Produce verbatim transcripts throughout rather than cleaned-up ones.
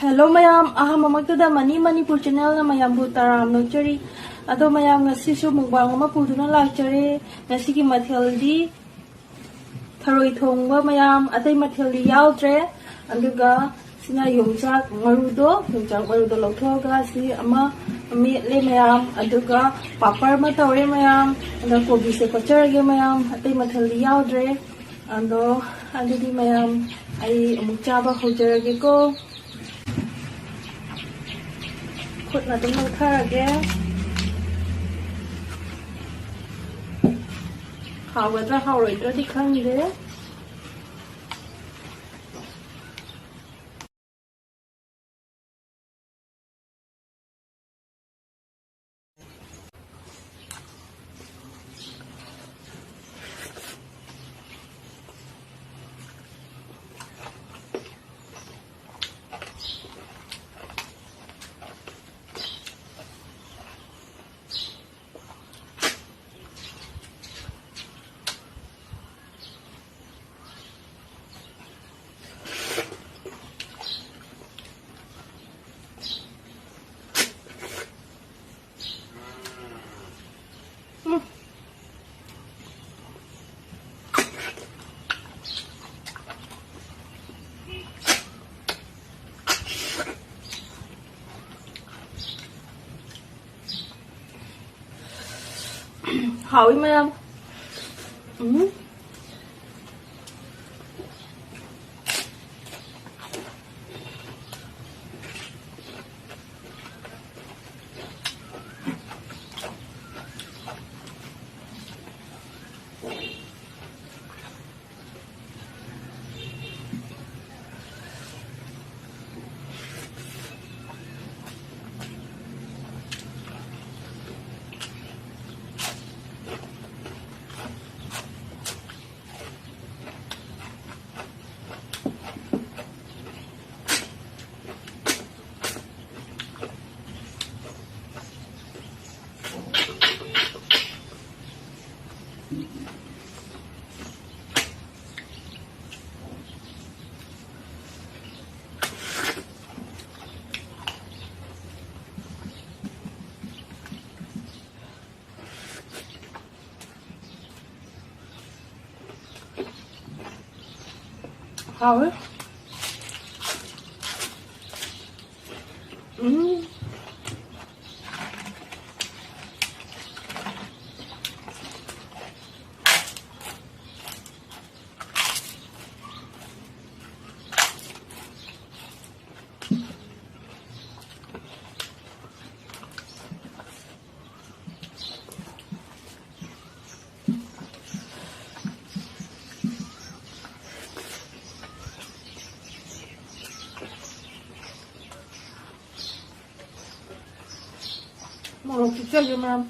Hello ꯃꯌꯥꯝ, ꯑꯍꯥꯟꯕꯃꯛꯇꯗ money Manipur ꯆꯦꯅꯦꯜꯅ ꯃꯌꯥꯝꯕꯨ ꯇꯔꯥꯝꯅ ꯑꯣꯛꯆꯔꯤ꯫ ꯑꯗꯣ ꯃꯌꯥꯝ, ꯉꯁꯤꯁꯨ ꯃꯨꯛꯕꯥꯡ ꯑꯃ ꯄꯨꯗꯨꯅ ꯂꯥꯛꯆꯔꯦ꯫ ꯉꯁꯤꯒꯤ ꯃꯊꯦꯜꯗꯤ ꯊꯔꯣꯏ ꯊꯣꯡꯕ ꯃꯌꯥꯝ, ꯑꯇꯩ ꯃꯊꯦꯜꯗꯤ ꯌꯥꯎꯗ꯭ꯔꯦ꯫ ꯑꯗꯨꯒ ꯁꯤꯅ ꯌꯣꯡꯆꯥꯛ ꯃꯔꯨꯗꯣ, ꯌꯣꯡꯆꯥꯛ ꯃꯔꯨꯗꯣ ꯂꯧꯊꯣꯛꯑꯒ ꯁꯤ ꯑꯃ ꯃꯦꯠꯂꯦ ꯃꯌꯥꯝ꯫ ꯑꯗꯨꯒ ꯄꯥꯄꯔ ꯑꯃ ꯇꯧꯔꯦ ꯃꯌꯥꯝ꯫ ꯑꯗ ꯀꯣꯕꯤꯁꯦ ꯀꯣꯠꯆꯔꯒꯦ ꯃꯌꯥꯝ, ꯑꯇꯩ ꯃꯊꯦꯜꯗꯤ ꯌꯥꯎꯗ꯭ꯔꯦ꯫ ꯑꯗꯣ ꯑꯗꯨꯗꯤ ꯃꯌꯥꯝ, ꯑꯩ ꯑꯃꯨꯛ ꯆꯥꯕ ꯍꯧꯖꯔꯒꯦꯀꯣ꯫ ꯈꯨꯠꯅ ꯑꯗꯨꯝ ꯂꯧꯊꯔꯒꯦ꯫ ꯍꯥꯎꯒꯗ꯭ꯔꯥ ꯍꯥꯎꯔꯣꯏꯗ꯭ꯔꯗꯤ ꯈꯪꯗꯦ꯫ ꯍꯥꯎꯏ ꯃꯌꯥꯝ꯫ ꯎꯝ꯫ ꯍꯥꯎꯋꯦ꯫ ꯎꯝ꯫ ꯃꯣꯔꯣꯛ ꯆꯤꯛꯆꯜꯂꯦ ꯃꯌꯥꯝ꯫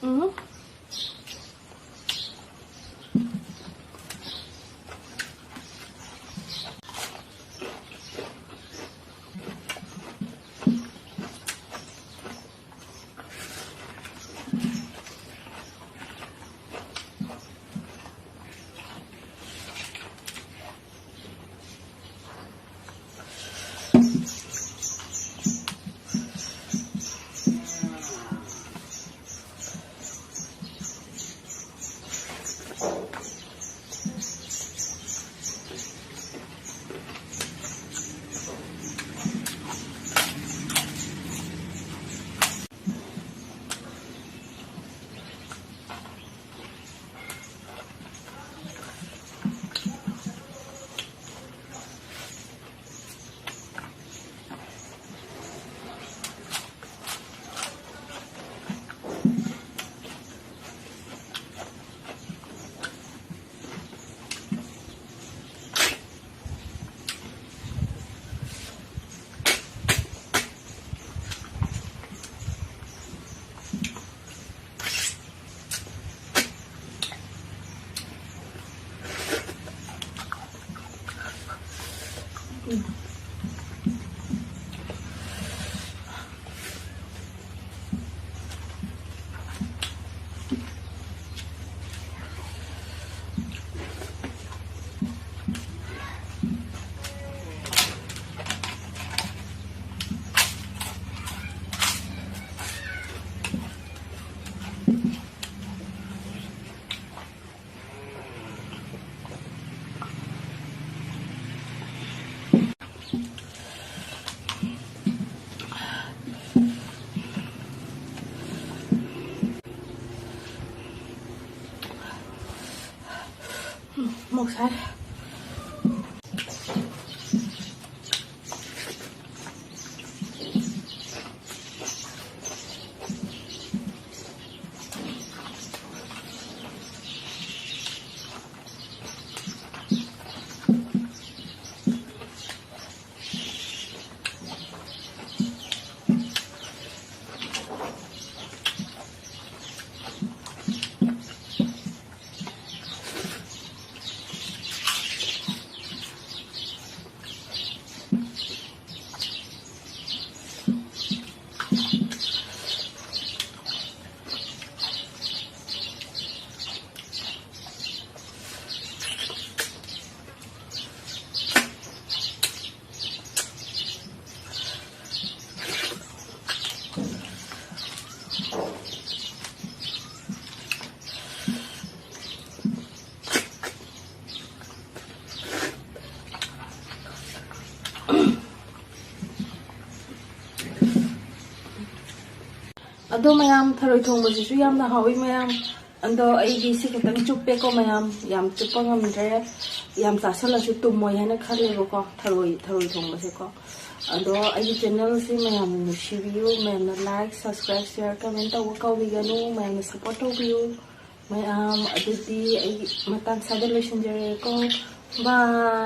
ꯎꯝ꯫ ꯁꯥꯏ꯫ ꯑꯗꯣ ꯃꯌꯥꯝ, ꯊꯔꯣꯏ ꯊꯣꯡꯕꯁꯤꯁꯨ ꯌꯥꯝꯅ ꯍꯥꯎꯋꯤ ꯃꯌꯥꯝ꯫ ꯑꯗꯣ ꯑꯩꯗꯤ ꯁꯤ ꯈꯛꯇꯪ ꯆꯨꯞꯄꯦꯀꯣ ꯃꯌꯥꯝ, ꯌꯥꯝ ꯆꯨꯞꯄ ꯉꯝꯗ꯭ꯔꯦ꯫ ꯌꯥꯝ ꯆꯥꯁꯜꯂꯁꯨ ꯇꯨꯝꯃꯣꯏ ꯍꯥꯏꯅ ꯈꯜꯂꯦꯕꯀꯣ, ꯊꯔꯣꯏ, ꯊꯔꯣꯏ ꯊꯣꯡꯕꯁꯦꯀꯣ꯫ ꯑꯗꯣ ꯑꯩꯒꯤ ꯆꯦꯅꯦꯜꯁꯤ ꯃꯌꯥꯝꯅ ꯅꯨꯡꯁꯤꯕꯤꯌꯨ, ꯃꯌꯥꯝꯅ like, subscribe, share, comment ꯇꯧꯕ ꯀꯥꯎꯕꯤꯒꯅꯨ, ꯃꯌꯥꯝꯅ support ꯇꯧꯕꯤꯌꯨ꯫ ꯃꯌꯥꯝ, ꯑꯗꯨꯗꯤ ꯑꯩ ꯃꯇꯥꯡ ꯁ꯭ꯋꯥꯏꯗ ꯂꯣꯏꯁꯤꯟꯖꯔꯒꯦꯀꯣ꯫ Bye꯫